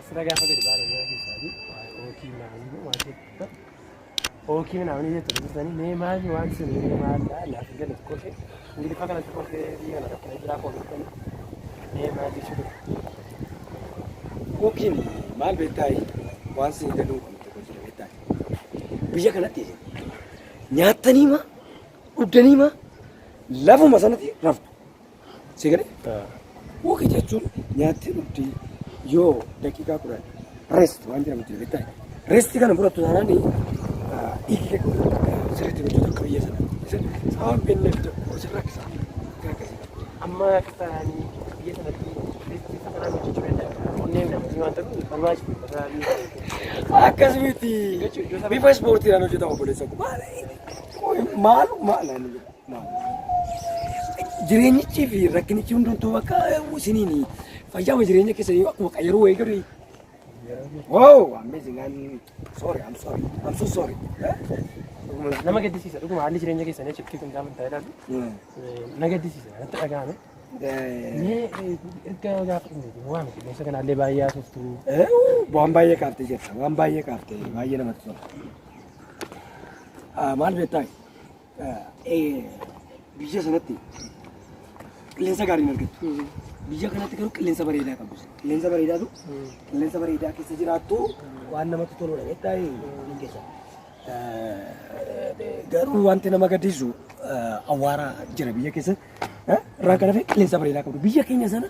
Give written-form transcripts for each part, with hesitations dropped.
Sira gaafa gadi baane mana keessaati waa'ee ookii naanii waan jettu ookii naanii jettu turtanii mee maali waan sun mee maal naaf hin galle xiqqoo ishee Ingiliffaa kana xiqqoo ishee biyya kana rakkina jiraa koo beektanii mee maal jechuu ture. Walkiin maal beektaa, waan sin galuu qabnu tokko jira beektaa. Biyya kanatti nyaattanii ma dhugdanii ma lafuma sanatti raftu. Si galee? Walk jechuun nyaattee dhugdee yoo daqiiqaa 10 rest waan jedhamu jira beektaa. Rest kana fudhattu taanaan dhiigni sirriitti hojjetu akka biyya sana. Sababa hin beekneef sin rakkisa. Akkasii. Amma akka taa'anii biyya sanatti bifa kanaan hojjechuu danda'a. Onneen namni waan ta'u barbaachisu. Akkas miti. Bifa ispoortiidhaan hojjetama, obboleessa koo. Maal maal maal? Jireenyichii fi rakkinichi hundumtuu bakka isiniin fayyaama jireenya keessanii akkuma qayyaruu wayii godhu. Wow, amazing. I'm sorry, I'm sorry. I'm so sorry. Nama gaddisiisa, dhuguma haalli jireenya keessanii achitti kun gaafa ta'e ilaalu na gaddisiisa, natti dhaga'ame. Mee erga gaafa dhumne waan qilleensa kanaallee baay'ee haasoftu. Waan baay'ee kaaftee jirta. Waan baay'ee kaaftee baay'ee namatti tola. Maal beektaa? Biyya sanatti qilleensa gaarii hin argattu. Biyya kanatti garuu qilleensa bareedaa qabdu. Qilleensa bareedaatu qilleensa bareedaa keessa jiraattu, waan namatti toludha beektaa keessa. Garuu wanti nama gaddisiisu awwaara jira biyya keessa. Irraa kan hafe qilleensa bareedaa qabdu. Biyya keenya sana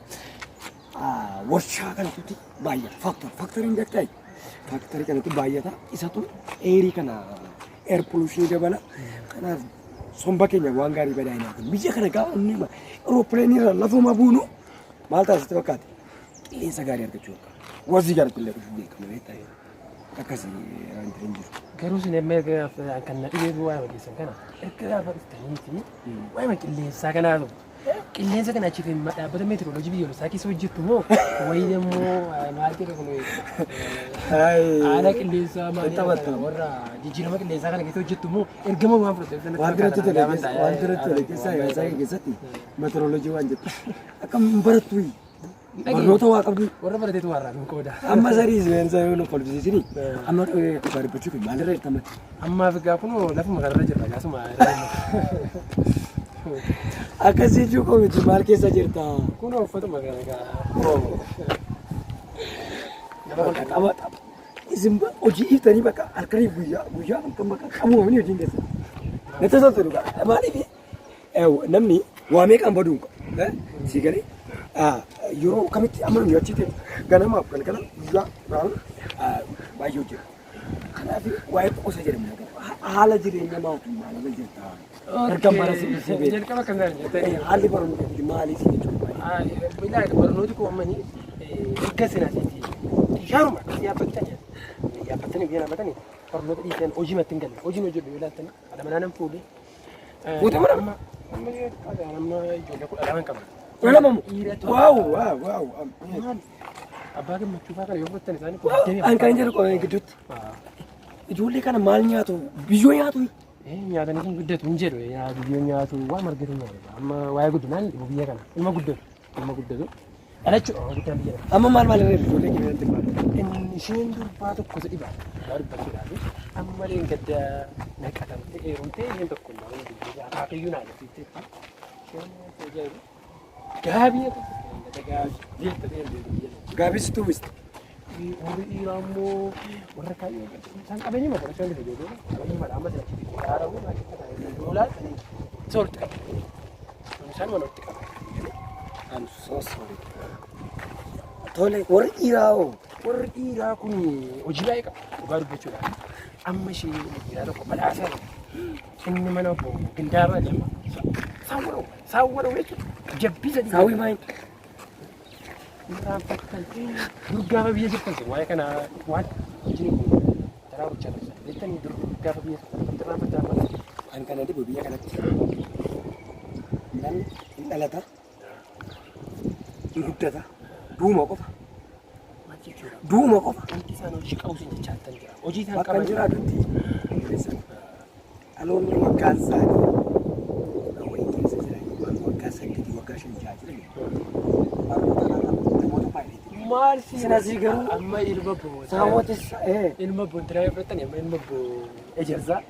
warshaa kanatu baay'ata. Factoryn beektaa? Factory kanatu baay'ata. Isatu airii kana, air pollution dabala. Kanaaf somba keenya waan gaarii badaa hin arginu. Biyya kana gaafa inni aeroplane irra lafuma buunu maal taasiste fakkaate? Qilleensa gaarii argachuu akka. Wazii gaarii illee dhufuu beekama beektaa? Akkasii wanti hin jiru. Garuu isin amma erga kan na dhibee waa'ee keessan kana erga gaafa dhuftaniiti waa'ee qilleensaa kanaa ta'u. Qilleensa kana achi dhaabbata meetirooloojii biyyoolessaa keessa hojjettu moo wayii immoo maal jedha kun, haala qilleensaa maal warra jijjiirama qilleensaa kana keessa hojjettu moo ergama waan fudhatte? Wanti natti tole wanti natti tole keessaa yaasaa keessatti meetirooloojii waan jettu akkam barattu, barnoota waa qabdu. Warra barateetu warraa nu qooda. Amma sarii seensa yoo nu kolfisiisini, amma dhugaa dubbachuuf maalirra jirta mati? Ammaaf egaa kun lafuma kanarra jirra gaasuma. Akkasii jechuu koo miti, maal keessa jirta? Kun uffatuma kana egaa. Qaba qaba. Isin hojii dhiiftanii bakka halkaniif guyyaa guyyaa halkan bakka qabumamanii hojiin keessa. Natti toltu dhugaa. Maaliif namni waa meeqaan baduu hin qabu. Si galee yeroo kamitti amma nuyi achi ta'e ganamaaf galgala guyyaa biraan baay'ee hojjeta. Kanaaf waa'ee qosa jedhamu haala jireenya maatii maalirra jirta? Erga bara si dhiisee beeku. Jalqaba kan jettanii. Haalli barnoota maalii si jechuudha? Ilaali, barnooti koo ammanii erga sinaasiiti xiyyaaruma yaabbattanii yaabbattanii biyya dhaabbatanii barnoota dhiiseen hojii matti hin galle, hojiin hojjedhu yoo ilaaltanii haadha manaa nan fuudhee. Fuutee mana? Amma amma ijoollee 12 qaba. 12 moo? Dhiira 7. Wow. Maali? Abbaa gammachuu fa'aa kana yoo fudhattan isaanii An kan jedhu qofa gidduutti. Ijoollee kana maal nyaatu? Biyyoo nyaatu? Nyaatanii kun guddatu hin jedhu, biyyoo nyaatu, waan margatu nyaatu. Amma waa'ee guddinaan dhibu biyya kana. Ilma guddatu. Ilma guddatu. Dhalachuudha waan guddaan biyya kana. Amma maal maal irra ijoollee keenya maal? Inni isheen durbaa tokkotu dhiba. Dhugaa dubbachuudhaaf amma gadda naqatamtee heerumtee isheen tokko illee biyya akaakayyuu naa jetteetti. Isheen ajaa'iba. Gaabii gaabii jettee biyya. Gaabii sitti uwwiste. Warri dhiiraa immoo warra kaayyoo isaan qabeenya mata isaan bifa ijoollee qabeenya mata amma sila haaramu doolaa isa walitti qaba. Isaan walitti qaba. I'm so sorry. Tole, warri dhiiraa hoo? Warri dhiiraa kun hojii baay'ee qabu dhugaa dubbachuudhaaf. Amma ishee dhiiraa tokko badhaasaa inni mana obbo Gindaabaa jedhama. Saawwa saawwa jechuudha. Jabbii sadii. Saawwii maal? Irraanfattan, dur gaafa biyya jirtan sun waa'ee kana waan wajjin kun daraa gochaa turtan jettanii, dur gaafa biyya turtan irraanfattan amma. An kana dhibu biyya kanatti namni hin dhalata, hin guddata, duuma qofa. Maal jechuudha? Duuma qofa. Wanti isaan hojii qabu sin jechaa jirtan jira. Hojii isaan Bakka hin qaban jiraatutti dhaloonni waggaan isaanii wayii keessa jiran, waggaa 8, waggaa 5, 6 jiran, barnoota kanarra namoota baay'eetu. Maal si Sinasii garuu amma ilma boo. Saawwatis Ilma boo intinaa fudhatanii amma ilma boo ejersaa.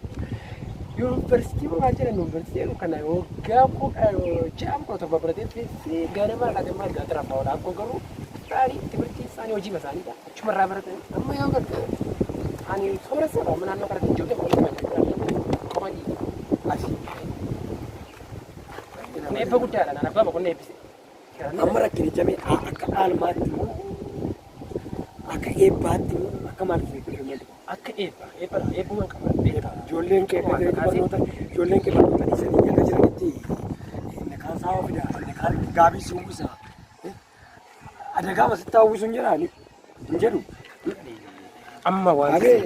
Yuunivarsiitii maal jedhan yuunivarsiitii jedhu kana waggaa 16 17 baratee teessee ganama irraa maal gaa tiraafaa oola. Akkoo garuu isaanii timirtii isaanii hojii isaaniidha. Achumarraa baratanii amma yoo garte ani sooressa amma naannoo kanatti ijoollee qoma dhiiga. Ati. Kun eebba guddaadha. Naan abbaa boqonnaa eebbise. Amma rakkinicha mee akka dhaalmaatti moo akka eebbaatti moo akka maalitti beeku? Akka eebba eebba eebbuma qaba beekaa. Ijoolleen kee barnoota dhiisanii akka jiranitti inni kaan saawwa fida, inni kaan gaabii si uwwisa. Adagaa masitti hawwisu hin jedhaani hin jedhu. Amma waan Abee.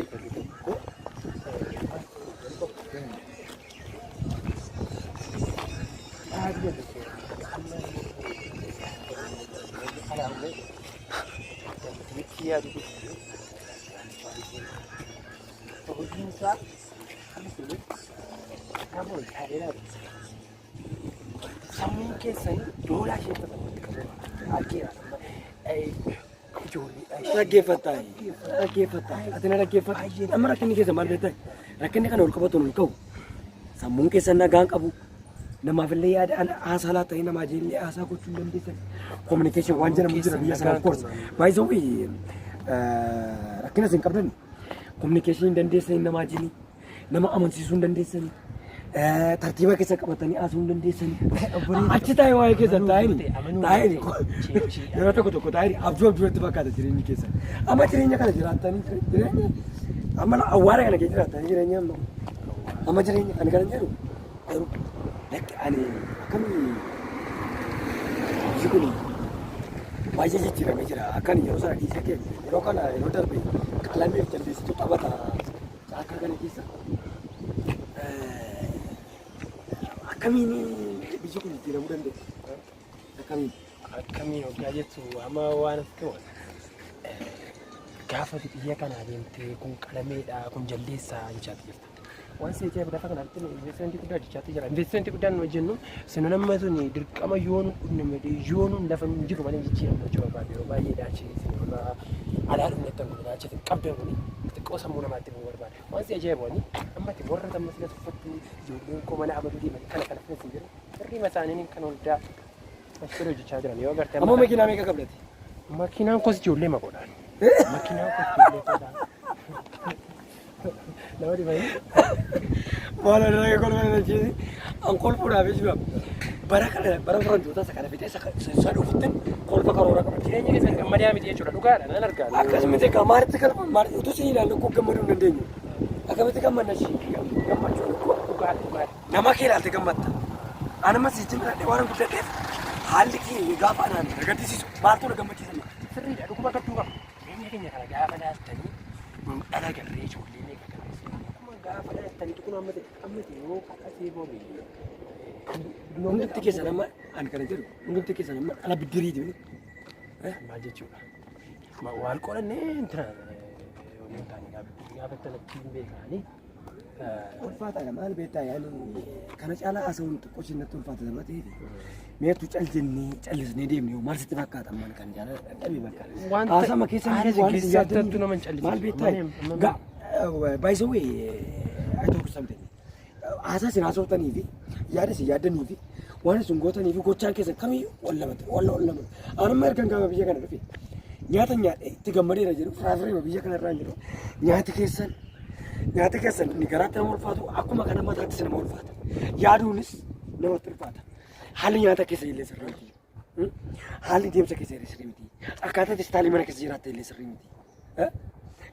Hojiin isaa nama hojii sammuun keessan doolaa ishee walitti qabu argeera. Ijoollee Dhaggeeffattaa dhaggeeffattaa ati na dhaggeeffatta. Amma rakkinni keessa maal beektaa? Rakkinni kana ol qabatu ol ka'u. Sammuun keessan nagaan qabu. Namaaf illee yaada haasaa laatanii namaa illee haasaa gochuu hin dandeessan. Communication waan jedhamu jira biyya sana, of course. By the way, rakkina isin qabdan communication hin dandeessan namaa jini. Nama amansiisuu hin dandeessani. Tartiiba keessa qabatanii haasa'uu hin dandeessani. Achi taa'ee waa'ee keessan taa'anii taa'anii yeroo tokko tokko taa'anii abjuu abjuutti fakkaata jireenyi keessan. Amma jireenya kana jiraattanii jireenya amma awwaara kana keessa jiraattanii jireenya amma amma jireenya ani kana jedhu garuu lakki ani akkamii biyyi kun baay'ee jijjiiramee jira. Akkan yeroo sana dhiisee kee yeroo kana yeroo darbe qalamiif jaldeessitu taphata caakkaa kana keessa. Akkamiin biyyi kun jijjiiramuu dandeessi? Akkamiin? Akkamiin hoggaa jettu, amma waan asitti waan gaafa biyya kana deemtee kun qalameedha, kun jaldeessaa jechaati jirta. Waan si ajaa'ibu lafa kanatti investimentii guddaa hojjechaatti jira. Investimentii guddaan nu hojjennu sinon amma suni dirqama yoo nu dhufne malee yoo nu lafa nu jiru malee jijjiiramnu jechuu barbaade. Yeroo baay'ee daachee isin warra alaa dhufne tan kun daachee qabdan kun xiqqoo sammuu namaatti bu'uu barbaade. Waan si ajaa'ibu ani amma itti warra tamma sila tuffattu ijoolleen koo mana abaluu deeman kana kana filas hin jiru. Sirrii isaanii kan hundaa asirra hojjechaa jiran yoo agartee. Ammoo makiinaa meeqa qabdati? Makiinaan kos ijoollee maqoodhaan. Makiinaan kos ijoollee qoodhaan. Nama dhibanii. Maal irraa kolfa jechuun an kolfuudhaaf jechuudha. Bara kana bara faranjoota isa kana fixee isa dhufutti kolfa karoora qaba. Jireenya keessan gammadaa miti jechuudha. Dhugaadha nan argaa. Akkasumatti egaa maalitti kalfa maal utuu isin ilaallu koo gammaduu hin dandeenyu. Akkamitti gammanna ishii gammachuun koo Dhugaadha dhugaadha. Nama kee ilaalte gammadda. Anuma sitti miidhagdee waan guddadheef haalli kee gaafa anaan na gaddisiisu maaltu na gammachiisa? Sirriidha, dhuguma gadduu qaba. Jireenya keenya kana gaafa laaltanii dhala garree ijoollee meeqa garree amma gaafa laaltanii kun amma ta'e amma ta'e yoo kadhatee boobe. Hundumti keessan amma ani kana jedhu hundumti keessan amma dhala biddiriiti. Maal jechuudha? Waan qorannee intina yoo taane gaafa itti hin beekanii. Ulfaataadha, maal beektaa, yaani kana caalaa haasa'uun xiqqoo ishee natti ulfaata nama ta'eef meetu cal jennee callisnee deemne maal sitti fakkaata ammaan kan caalaa dadhabee bakka. Wanta Haasama keessa haala waan isin keessatti yaaddanii nama hin callisiisu. Maal beektaa ga by the way, I talk something. Haasaa isin haasoftanii fi yaada isin yaaddanii fi waan isin gootanii fi gochaan keessan kamiyyuu wal lamatti wal wal lamatti. Anamma ergan gaafa biyya kana dhufe nyaata nyaadhe itti gammadeera jedhu firaafiree biyya kana irraa hin jedhu. Nyaati keessan inni garaatti nama ulfaatu akkuma kana mataattis nama ulfaata. Yaaduunis namatti ulfaata. Haalli nyaata keessa illee sirrii miti. Haalli deemsa keessa illee sirrii miti. Akkaataa style mana keessa jiraatte illee sirrii miti.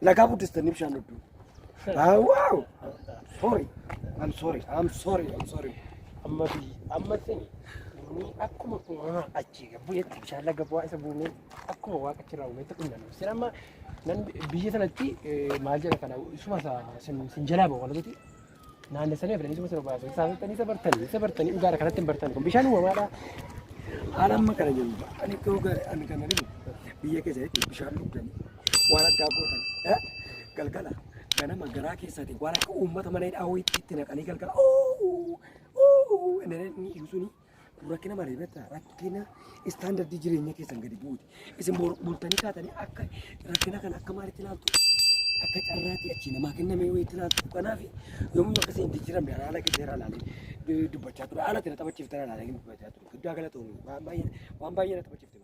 Lagaa guddistanii bishaan dhugdu. Wow! Sorry. I'm sorry. I'm sorry. I'm sorry. Amma biyyi amma sini inni akkuma uumamaa achii bu'etti bishaan laga bu'aa isa buunee akkuma waaqa achirraa uumetti qunnanu. Sin amma nan biyya sanatti maal jedha kana isuma isa sin jalaa ba'u kanatti naannessanii fidanii isuma sin baasu. Isaan isa bartanii dhugaadha kanatti hin bartan kun bishaan uumamaadha. Haala amma kana jiru ani ani kana jiru biyya keessatti bishaan dhugdanii waan addaa gootan galgala ganama garaa keessatti waan akka uummata mana hidhaa wayiitti itti naqanii galgala ooo ooo inni iyyuu suni. Kun rakkina malee beektaa? Rakkina istaandardii jireenya keessan gadi bu'uuti. Isin bultanii kaatanii akka rakkina kana akka maalitti ilaaltu? Akka carraatti achii namaa kenname wayiitti ilaaltu. Kanaaf yoomuu akkasii hin jijjiiramne haala keessa irraa ilaalee dubbachaa ture. Haala itti na taphachiiftan ilaalee dubbachaa ture. Guddaa galatoomi. Waan baay'ee na taphachiifte.